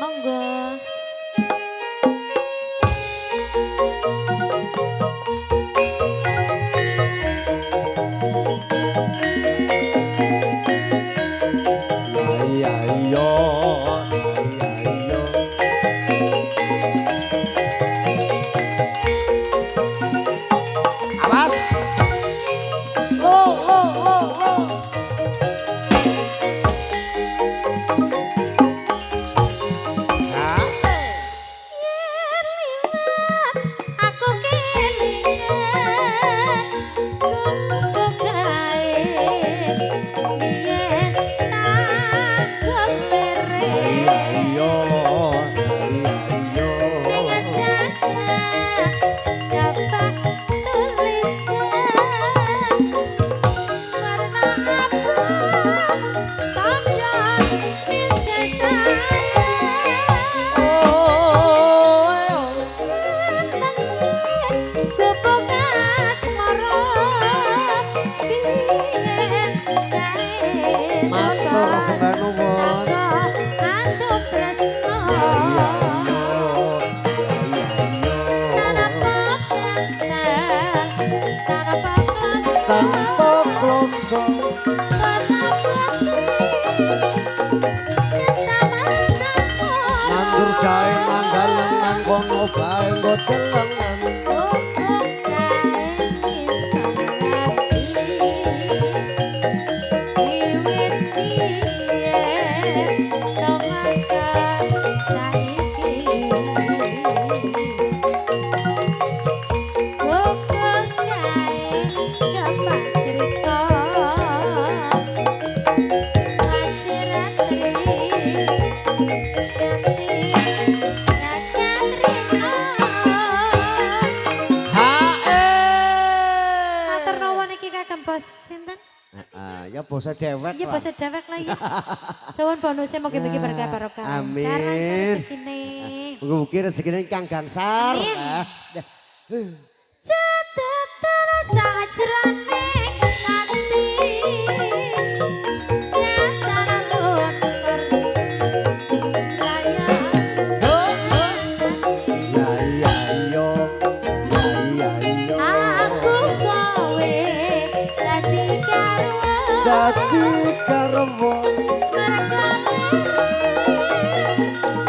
Monggo. Iya iya iya iya. Awas. Lo lo lo lo. Ha. Yen liwat aku kelingan gubuk gae biyen tak golere Iya iya iya ning iya. jaka dapat tulisan warna abang tanda sayang. Oh. Gubuk asmara biyen kae Matur sembah nuwun. Antuk tresno Iya iya iya. tanpa bantal tanpa kloso Tanpa kloso. Kota putih taman asmara Nandur jahe manggalengan kono bae nggo delengan. Gubuk kae ati wiwit biyen tumeka saiki Gubuk kae kapan cerita Wajiratri ganti Katrina. Ha Matur nuwun iki kagem bos sinten? Heeh, ya basa dewek Ya lah. basa dewek lah ya. Suwun bonusnya mugi-mugi berkah barokah. Amin. Lancar lancar rezekine. Mugi-mugi rezekine ingkang gangsar. Amin. Ah, Catatan sajroning ati. Nyata luntur sayang. Ya iya iya. Ya iya iya. Aku kowe dadi garwa. Dadi garwa. Merga lere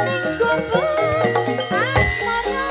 ning gubuk asmara.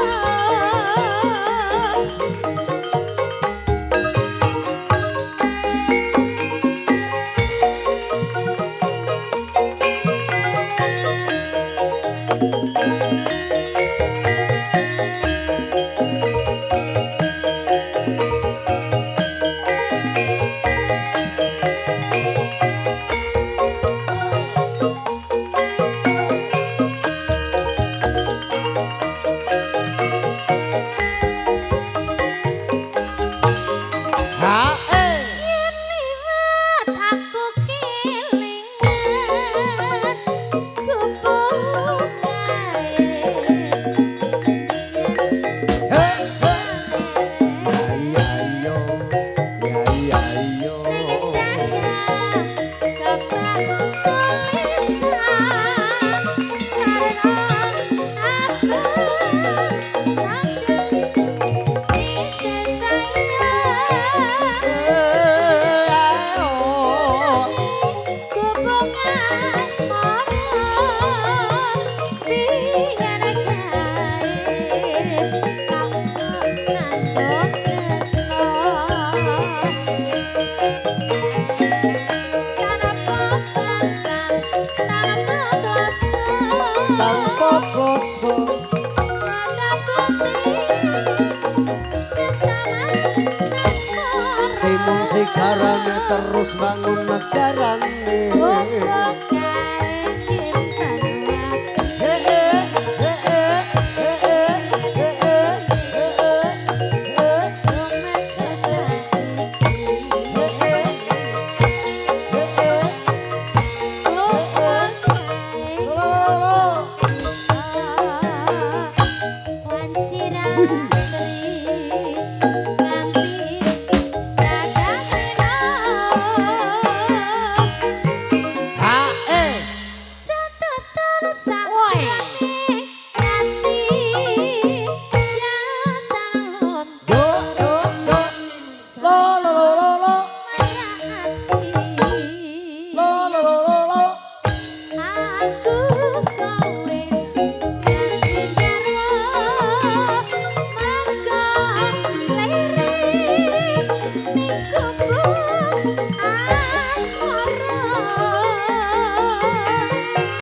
Ha eh. Yen liwat aku kelingan gubuk kae He he. Ya iya iya. Ya iya iya. ning jaya kapan tulisan karena abang tanda isih sayang. Gubuk asmara biyen kae kanggo nandung tresno tanpa bantal tanpa kloso Tanpa kloso. Mata putih taman asmara Timun sigarane terus bangun